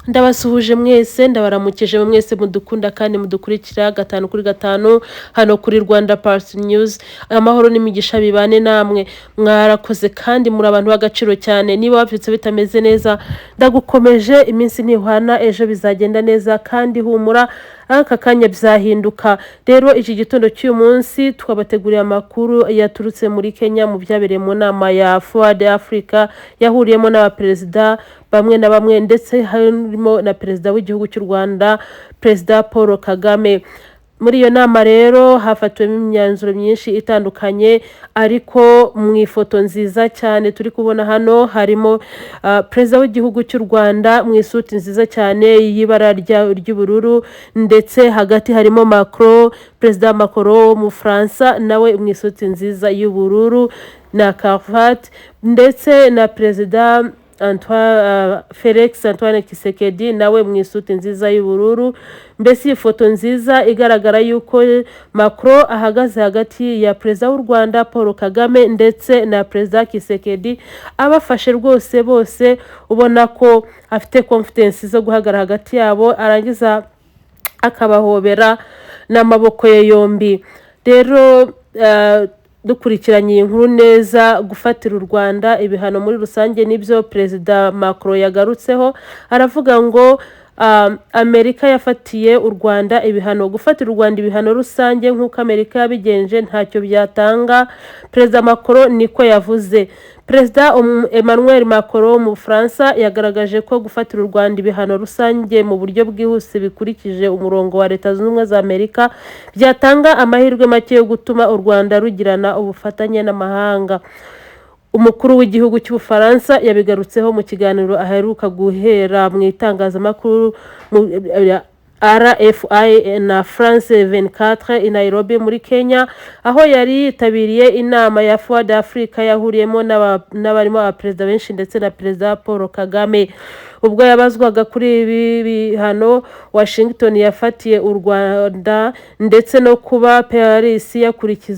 Ndabasuhuje mwese, ndabaramukije mwese mudukunda kandi mudukurikira gatanu kuri gatanu hano kuri Rwanda Pulse News. Amahoro n'imigisha bibane namwe. Mwarakoze kandi muri abantu b'agaciro cyane. Niba wabyutse bitameze neza, ndagukomeje, iminsi ntihwana, ejo bizagenda neza kandi humura, aka kanya byahinduka. Rero iki gitondo cy'uyu munsi twabateguriye amakuru yaturutse muri Kenya mu byabereye mu nama ya Forward Africa yahuriyemo n'abaperezida bamwe na bamwe, ndetse harimo na perezida w'igihugu cy'u Rwanda, Perezida Paul Kagame. Muri iyo nama rero hafatiwemo imyanzuro myinshi itandukanye, ariko mu ifoto nziza cyane turi kubona hano harimo perezida w'igihugu cy'u Rwanda mu isuti nziza cyane y'ibara ry'ubururu, ndetse hagati harimo Macron, Perezida Macron wo mu Bufaransa, nawe mu isuti nziza y'ubururu na karuvati, ndetse na Perezida Antoine, Felix Antoine Tshisekedi, nawe mu isuti nziza y'ubururu. Mbese iyi foto nziza igaragara yuko Macron ahagaze hagati ya perezida w'u Rwanda Paul Kagame ndetse na Perezida Tshisekedi, abafashe rwose bose, ubona ko afite confidence zo guhagarara hagati yabo, arangiza akabahobera n'amaboko ye yombi. Rero dukurikiranye iyi nkuru neza, gufatira u Rwanda ibihano muri rusange nibyo Perezida Macron yagarutseho. Aravuga ngo Amerika yafatiye u Rwanda ibihano. Gufatira u Rwanda ibihano rusange nk'uko Amerika yabigenje ntacyo byatanga, Perezida Macron niko yavuze. Perezida Emmanuel Macron wo mu Bufaransa yagaragaje ko gufatira u Rwanda ibihano rusange mu buryo bwihuse bikurikije umurongo wa Leta Zunze Ubumwe za Amerika byatanga amahirwe make yo gutuma u Rwanda rugirana ubufatanye n'amahanga. Umukuru w'igihugu cy'Ubufaransa yabigarutseho mu kiganiro aheruka guhera mu itangazamakuru RFI na France 24 i Nairobi muri Kenya, aho yari yitabiriye inama ya Forward Africa yahuriyemo n'abarimo abaperezida benshi ndetse na Perezida Paul Kagame. Ubwo yabazwaga kuri ibi bihano Washington yafatiye u Rwanda ndetse no kuba Paris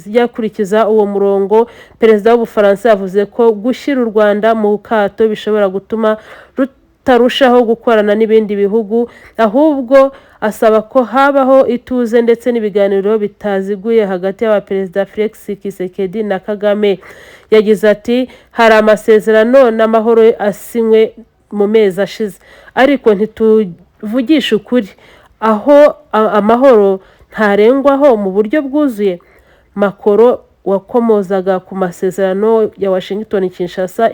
yakurikiza uwo murongo, perezida w'Ubufaransa yavuze ko gushyira u Rwanda mu kato bishobora gutuma rutarushaho gukorana n'ibindi bihugu, ahubwo asaba ko habaho ituze ndetse n'ibiganiro bitaziguye hagati y'abaperezida Felix Tshisekedi na Kagame. Yagize ati: "Hari amasezerano n'amahoro asinywe mu mezi ashize, ariko ntituvugishe ukuri, aho amahoro ntarengwaho mu buryo bwuzuye." Macron wakomozaga ku masezerano ya Washington Kinshasa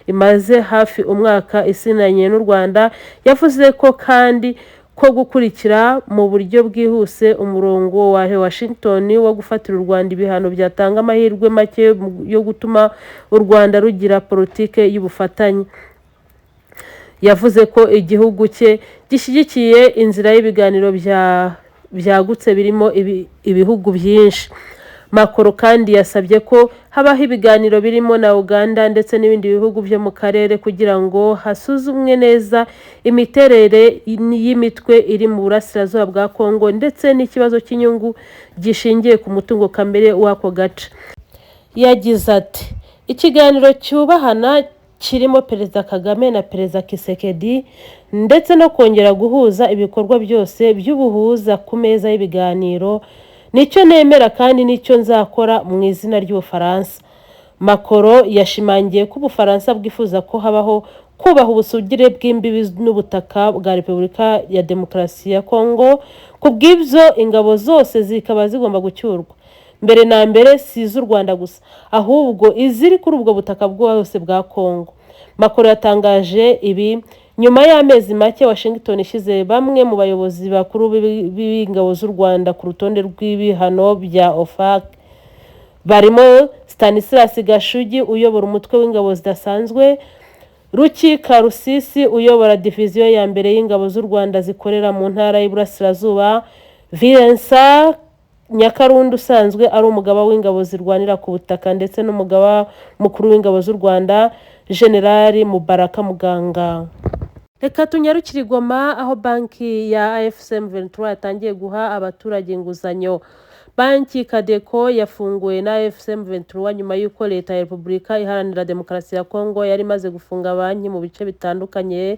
imaze hafi umwaka isinanye n'u Rwanda, yavuze ko kandi ko gukurikira mu buryo bwihuse umurongo wa Washington wo gufatira u Rwanda ibihano byatanga amahirwe make yo gutuma u Rwanda rugira politike y'ubufatanye. Yavuze ko igihugu cye gishyigikiye inzira y'ibiganiro byagutse birimo ibihugu byinshi. Macron kandi yasabye ko habaho ibiganiro birimo na Uganda ndetse n'ibindi bihugu byo mu karere kugira ngo hasuzumwe neza imiterere y'imitwe iri mu burasirazuba bwa Congo ndetse n'ikibazo cy'inyungu gishingiye ku mutungo kamere w'ako gace. Yagize ati: "Ikiganiro cyubahana kirimo Perezida Kagame na Perezida Tshisekedi ndetse no kongera guhuza ibikorwa byose by'ubuhuza ku meza y'ibiganiro, nicyo nemera kandi nicyo nzakora mu izina ry'Ubufaransa." Macron yashimangiye ko Ubufaransa bwifuza ko habaho kubaha ubusugire bw'imbibi n'ubutaka bwa Repubulika ya Demokarasi ya Kongo, ku bw'ibyo ingabo zose zikaba zigomba gucyurwa mbere na mbere, si iz'u Rwanda gusa, ahubwo iziri kuri ubwo butaka bwose bwa Kongo. Macron yatangaje ibi nyuma y'amezi make Washington ishyize bamwe mu bayobozi bakuru b'ingabo z'u Rwanda ku rutonde rw'ibihano bya OFAC, barimo Stanislas Gashugi uyobora umutwe w'ingabo zidasanzwe, Ruki Karusisi uyobora diviziyo ya mbere y'ingabo z'u Rwanda zikorera mu ntara y'Iburasirazuba, Vincent Nyakarundi usanzwe ari umugaba w'ingabo zirwanira ku butaka, ndetse n'umugaba mukuru w'ingabo z'u Rwanda, Generali Mubaraka Muganga. Reka tunyarukire i Goma, aho banki ya AFC M23 yatangiye guha abaturage inguzanyo. Banki Kadeko yafunguwe na AFC M23 nyuma y'uko Leta ya Repubulika Iharanira Demokarasi ya Kongo yari imaze gufunga banki mu bice bitandukanye.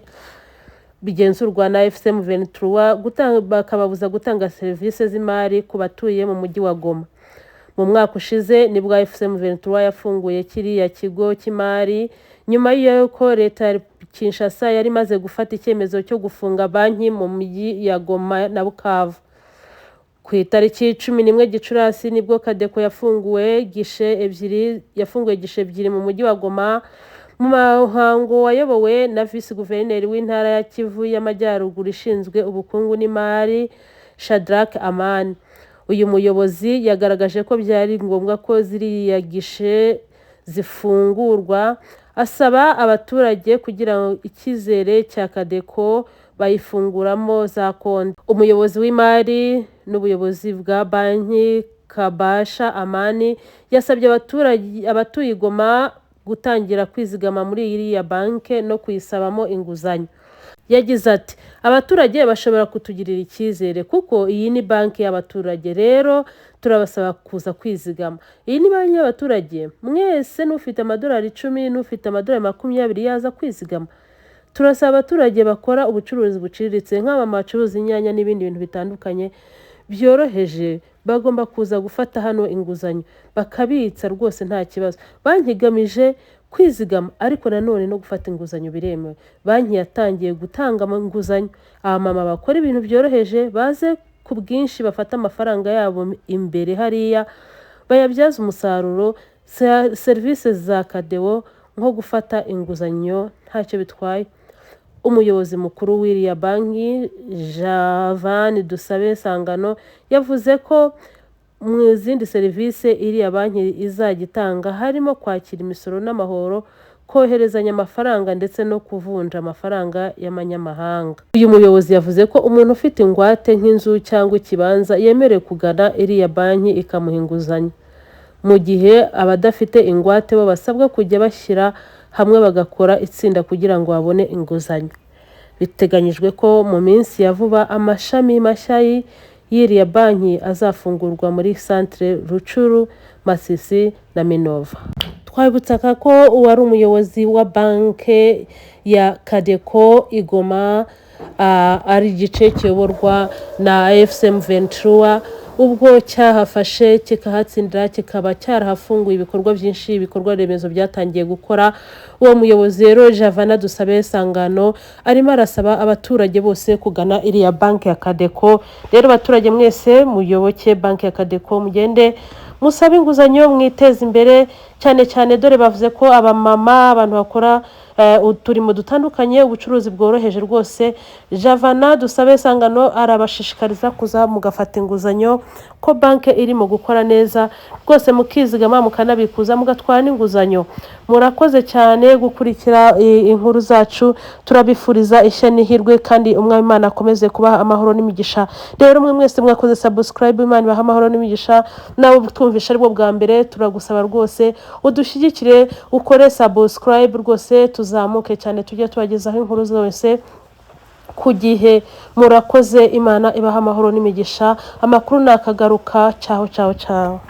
bigenzurwa na AFC M23, bakababuza gutanga serivisi z'imari ku batuye mu mujyi wa Goma. Mu mwaka ushize nibwo AFC M23 yafunguye kiriya kigo cy'imari, nyuma y'uko leta ya Kinshasa yari imaze gufata icyemezo cyo gufunga banki mu mijyi ya Goma na Bukavu. Ku itariki 11 Gicurasi nibwo Cadeco yafunguwe guichet ebyiri, yafunguye guichet ebyiri mu mujyi wa Goma, mu muhango wayobowe na visi guverineri w'intara ya Kivu y'Amajyaruguru ishinzwe ubukungu n'imari, Shadrack Amani. Uyu muyobozi yagaragaje ko byari ngombwa ko ziriya guichet zifungurwa, asaba abaturage kugira icyizere cya Cadeco bayifunguramo za konti. Umuyobozi w'imari n'ubuyobozi bwa banki, Kabasha Amani, yasabye abaturage abatuye i Goma gutangira kwizigama muri iriya banki no kuyisabamo inguzanyo. Yagize ati: "Abaturage bashobora kutugirira icyizere kuko iyi ni banki y'abaturage. Rero turabasaba kuza kwizigama. Iyi ni banki y'abaturage mwese, n'ufite amadolari 10, n'ufite amadolari 20 yaza kwizigama. Turasaba abaturage bakora ubucuruzi buciriritse, nk'abamama bacuruza inyanya n'ibindi bintu bitandukanye byoroheje, bagomba kuza gufata hano inguzanyo bakabitsa rwose, nta kibazo. Banki igamije kwizigama, ariko nanone no gufata inguzanyo biremewe. Banki yatangiye gutanga inguzanyo. Abamama bakora ibintu byoroheje baze ku bwinshi, bafate amafaranga yabo imbere hariya bayabyaze umusaruro. Serivisi za Cadeco nko gufata inguzanyo ntacyo bitwaye." Umuyobozi mukuru w'iriya banki, Javan Dusabe Sangano, yavuze ko mu zindi serivisi iriya banki izajya itanga harimo kwakira imisoro n'amahoro, koherezanya amafaranga ndetse no kuvunja amafaranga y'amanyamahanga. Uyu muyobozi yavuze ko umuntu ufite ingwate nk'inzu cyangwa ikibanza yemerewe kugana iriya banki ikamuha inguzanyo, mu gihe abadafite ingwate bo basabwa kujya bashyira hamwe bagakora itsinda kugira ngo babone inguzanyo. Biteganyijwe ko mu minsi ya vuba amashami mashya y'iriya banki azafungurwa muri Centre Rutshuru, Masisi na Minova. Twabibutsaga ko uwari umuyobozi wa banki ya Cadeco i Goma, ari igice kiyoborwa na AFC M23, ubwo cyahafashe kikahatsindira, kikaba cyarahafunguye ibikorwa byinshi, ibikorwa remezo byatangiye gukora. Uwo muyobozi rero, Javana Dusabe Sangano, arimo arasaba abaturage bose kugana iriya banki ya Cadeco. Rero abaturage mwese muyoboke banki ya Cadeco, mugende musabe inguzanyo mwiteze imbere cyane cyane. Dore bavuze ko abamama, abantu bakora uturimo dutandukanye, ubucuruzi bworoheje, rwose Javana Dusabe Sangano arabashishikariza kuza mugafata inguzanyo, ko banki irimo gukora neza rwose, mukizigama, mukanabikuza, mugatwara n'inguzanyo. Murakoze cyane gukurikira inkuru zacu. Turabifuriza ishya n'ihirwe, kandi Umwami Imana akomeze kubaha amahoro n'imigisha. Rero mwe mwese mwakoze subscribe, Imana ibaha amahoro n'imigisha. Nawe twumvisha aribwo bwa mbere, turagusaba rwose udushyigikire, ukore subscribe rwose, tuzamuke cyane, tujye tubagezaho inkuru zose ku gihe. Murakoze, Imana ibaha amahoro n'imigisha. Amakuru nakagaruka. Ciao, ciao, ciao.